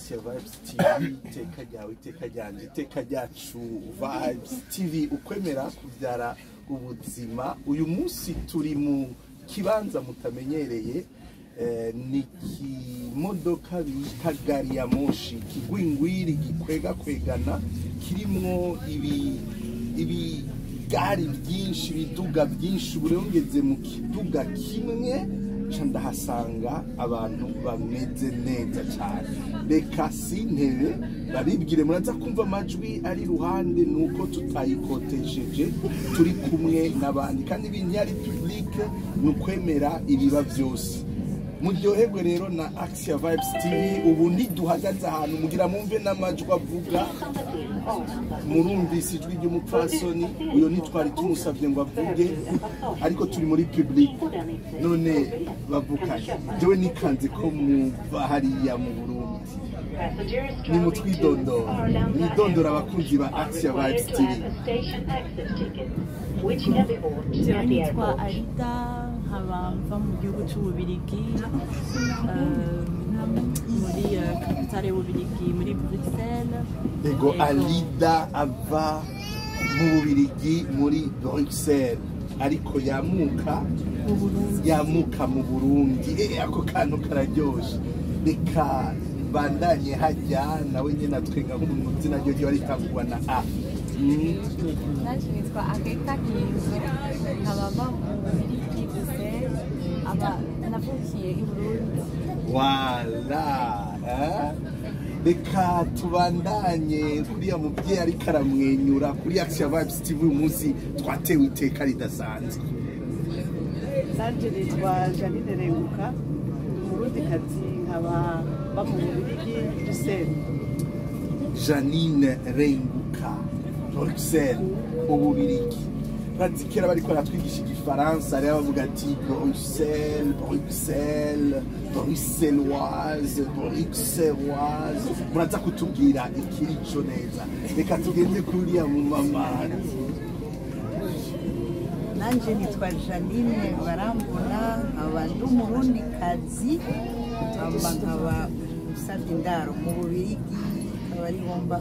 Axia Vibes TV, iteka ryawe, iteka ryanje, iteka ryacu. Vibes TV, ukwemera kubyara ubuzima. Uyu munsi turi mu kibanza mutamenyereye, ni kimodoka bita gari ya moshi, kigwingwiri gikwega kwegana, kirimwo ibigari byinshi, ibiduga byinshi. Ubu rero ngeze mu kiduga kimwe, nca ndahasanga abantu bameze neza cyane. Reka sintebe babibwire, muraza kumva amajwi ari iruhande, nuko tutayikotesheje, turi kumwe n'abandi, kandi ibintu ari public, ni ukwemera ibiba byose. Muryoherwe rero na Axia Vibes TV. Ubu ntiduhagaze ahantu mugira mumve n'amajwi avuga, murumvise ijwi ry'umupfasoni uyo, ntitwari tumusabye ngo avuge, ariko turi muri public. None bavukanye, jewe nikanze ko muva hariya mu Burundi, ni mutwidondora, mwidondora abakunzi ba Axia Vibes TV. Jewe nitwa Aida, nkaba mva mu gihugu c'Ububirigi, muri capitale y'Ububirigi, muri Bruxelles. Ego, Alida ava mu Bubirigi muri Bruxelles, ariko yamuka Mu Burundi. Yamuka mu Burundi. Ako kantu kararyoshe. Reka bandanye hajya nawe nyine atwenga nk'umuntu izina ryo ryo ritangurwa na A. Nanje nitwa Areta Kinzo, nkaba mva mu Bubirigi, Bruxelles, aba navukiye i Burundi. Wala, eh? Reka tubandanye kuriya mubyeyi ariko aramwenyura kuri Action Vibes TV. Uyu munsi twatewe iteka ridasanzwe. Nanje nitwa Janine Renguka, ndi Umurundikazi, nkaba mba mu Bubirigi, Bruxelles. Janine Renguka, Bruxelles, Ububirigi. Bazi kera bariko baratwigisha igifaransa rero bavuga ati Bruxelles, Bruxelles, bruxelloise, bruxelloise. Muraza kutubwira ikirico neza. Reka tugende kuriya mu mama. Nanje nitwa Janine Barambona, nkaba ndi Umurundikazi, nkaba usabye indaro mu Bubirigi, nkaba ariho mba.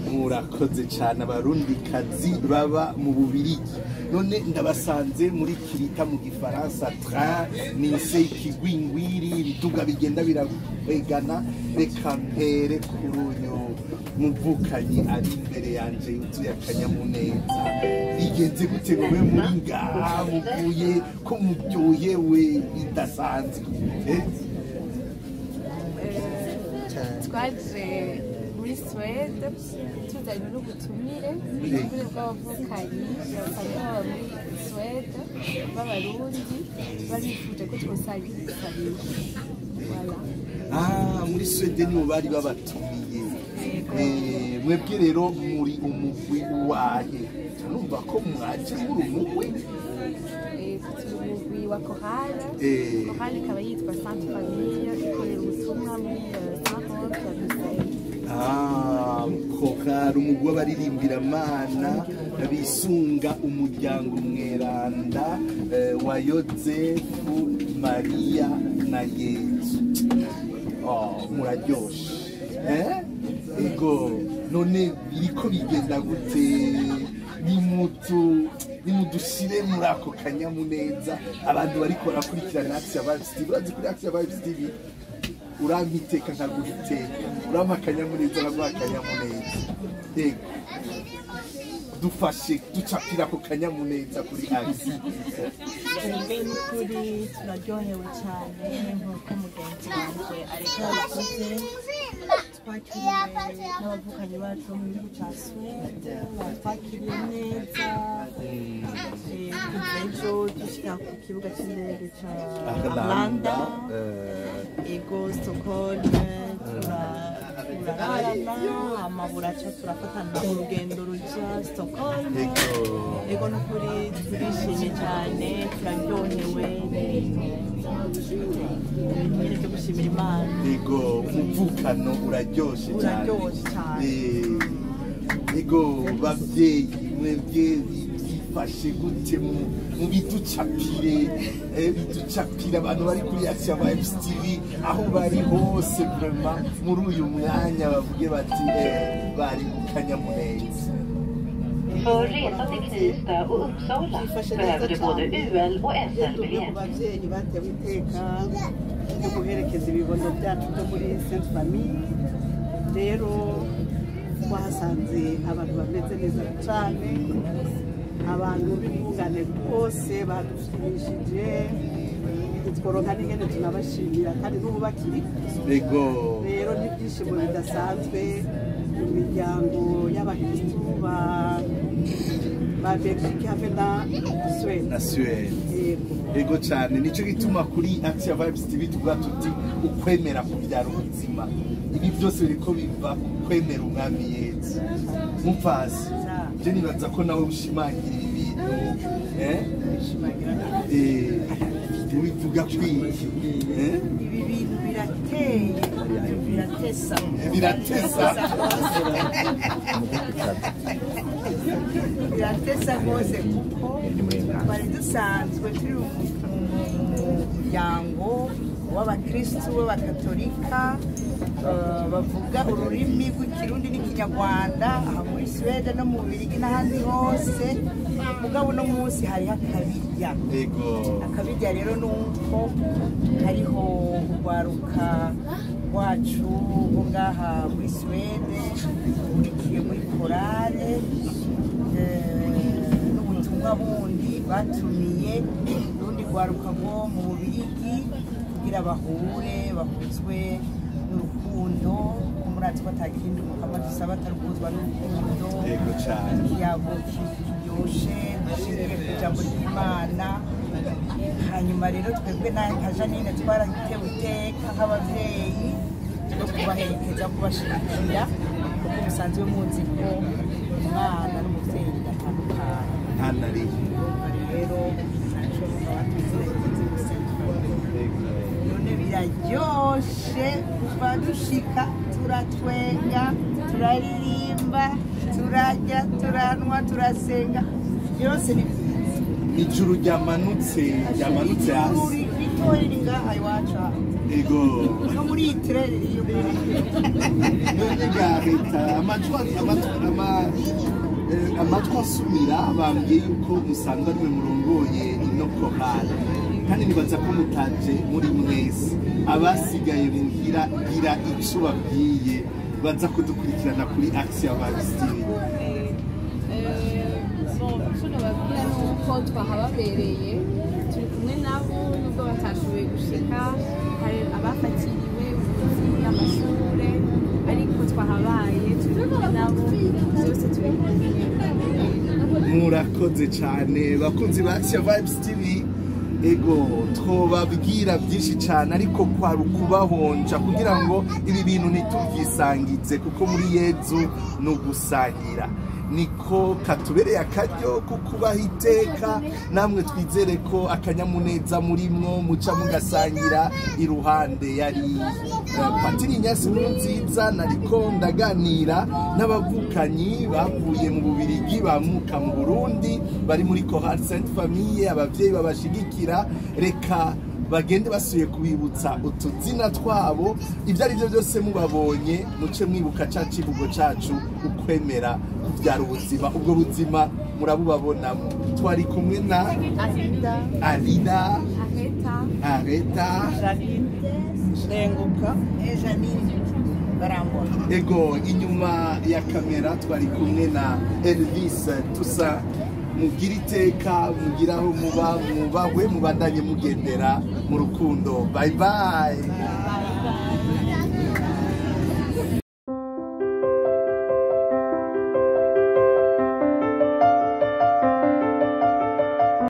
Murakoze cyane, Abarundikazi baba mu Bubirigi. None ndabasanze muri kirita mu gifaransa train, nise ikigwingwiri, ibiduga bigenda birakwegana. Reka mpere kuri uyu muvukanyi ari imbere yanje yuzuye akanyamuneza. Bigenze gute ngo mube muri ngaha, muvuye ko muryohewe bidasanzwe, eh? Twaje muri Suède tuzanywe n'ubutumire, ubutumire bw'abavukanyi basanzwe baba muri Suède b'Abarundi, barifuje ko twosangira igisabisho. Voilà. Ah, muri Swede nibo bari babatumiye. Mwebwe rero muri umugwi wahe? Numva ko mwaje muri umugwi. Turi umugwi wa chorale. Chorale ikaba yitwa Sainte Famille, ikorera ubutumwa muri Saint Roch ya Bruxelles. Ah, chorale, umugwi w'abaririmbira-mana bisunga umuryango mweranda wa Yozefu, Mariya na Yezu. Oh, muraryoshe, eh? Ego, none biriko bigenda gute? Nimudushire muri ako kanyamuneza abantu bariko barakurikirana Axia Vibes TV. Urazi, kuri Axia Vibes TV urampa iteka nkaguha iteka, urampa akanyamuneza nkaguha akanyamuneza. Ego, dufashe ducapira ako kanyamuneza kuri Axia. Twebwe n'ukuri turaryohewe cyane nk'uko mugenzi wanjye ariko yabivuze. Twakiriwe n'abavukanyi bacu bo mu gihugu cya Suwede, batwakiriye neza. Kuva ejo dushika ku kibuga cy'indege cya Arlanda, ego, Stockholm, turararana, hama buraca turafatana urugendo ruja Stockholm. Ego, n'ukuri turishimye cyane, turaryohewe, ibintu nyine byo gushimira Imana. Ego, umuvukano uraryoshe cyane. Uraryoshe cyane. Ego, babyeyi, mwebwe byifashe Byifashe gute mu biducapire, biducapire abantu bari kuri Action Vibes TV aho bari hose, vraiment muri uyu mwanya bavuge bati bari mu kanyamuneza. För resa till Knivsta och Uppsala Byifashe behöver neza du både cyane. UL och Iyo turi ku SL-biljett. babyeyi batewe iteka ryo guherekeza ibibondo byacu byo muri Sainte Famille, rero twahasanze abantu bameze neza cyane, abantu b'intungane rwose, badushimishije, ntitworonka n'ingene tunabashimira kandi n'ubu bakiri. Rero ni ibyishimo bidasanzwe mu miryango y'abakristu ba Belgique hamwe na Suède. Na Suède. Yego. Ego cyane, nicyo gituma kuri Action Vibes TV tuvuga tuti ukwemera kubyara ubuzima. Ibi byose biriko biva ku kwemera Umwami Yesu. Mupfasi, je nibaza ko nawe ushimangira ibi bintu, eh? Ubivuga kwiki, eh? Ibi bintu birateye, biratesa. Biratesa. Biratesa rwose, kuko twari dusanzwe turi mu muryango w'abakristu b'abakatolika, bavuga ururimi rw'Ikirundi n'Ikinyarwanda aha muri Suwede no mu Bubiligi n'ahandi hose. Mugabo uno munsi hariho akabirya. Akabirya rero ni uko hariho urwaruka rwacu rwo ngaha muri Suwede rurikiye muri korale, n'ubutumwa bundi batumiye urundi rwaruka rwo mu Bubirigi kugira bahure, bahuzwe n'urukundo, kuko murazi ko atakindi Umukama dusaba atari uguhuzwa n'urukundo. Ego cyane. Ikiyago kiryoshe dushingiye ku ijambo ry'Imana. Hanyuma rero twebwe nka Janine twaratewe iteka nk'ababyeyi no kubaherekeza, kubashigikira, kuko musanzwe muzi ko umwana n'umubyeyi bidatandukanye. Nta na rimwe. Rero icyo batuzira none biraryoshe, kuva dushika turatwenga, turaririmba, turarya, turanwa, turasenga, byose ni byiza. Ijuru ryamanutse hasi. Ritoya riri ngaha iwacu aha. No muri iyi tere ririyo. None ga leta, amatwi asumira bambwiye yuko musanzwe ariwe murongoye ino korale, kandi nibaza ko mutaje muri mwese, abasigaye muhira gira ico babwiye baza kudukurikirana kuri Action Vibes TV. Bon, icyo nababwira ni uko twahababereye, turi kumwe nabo nubwo batashoboye gushika, hari abafatiriwe ubuzi, amashure, ariko twahabaye, turi kumwe nabo, byose turi kumwe. Murakoze cyane, bakunzi ba Action Vibes TV. Ego, twobabwira byinshi cyane, ariko kwari ukubahonja kugira ngo ibi bintu ntitubyisangize, kuko muri Yezu ni ugusangira. Niko katubereye akaryo ko kubaha iteka, namwe twizere ko akanyamuneza murimwo muca mugasangira iruhande. Yari Patiri Nyasi Nkurunziza, nariko ndaganira n'abavukanyi bavuye mu Bubirigi bamuka mu Burundi, bari muri Chorale Sainte Famille, abavyeyi babashigikira. Reka bagende basuye kubibutsa utuzina twabo. Ibyo ari byo byose, mubabonye muce mwibuka ca kivugo cacu, ukwemera kubyara ubuzima. Ubwo buzima murabubabonamo. Twari kumwe na Arida. Arida. Areta. Areta. Janine Renguka. Janine Barambona. Ego, inyuma ya kamera twari kumwe na Elvis Tusa. Mugira iteka, mugira aho muba, mubahwe, mubandanye mugendera mu rukundo. Bye bye.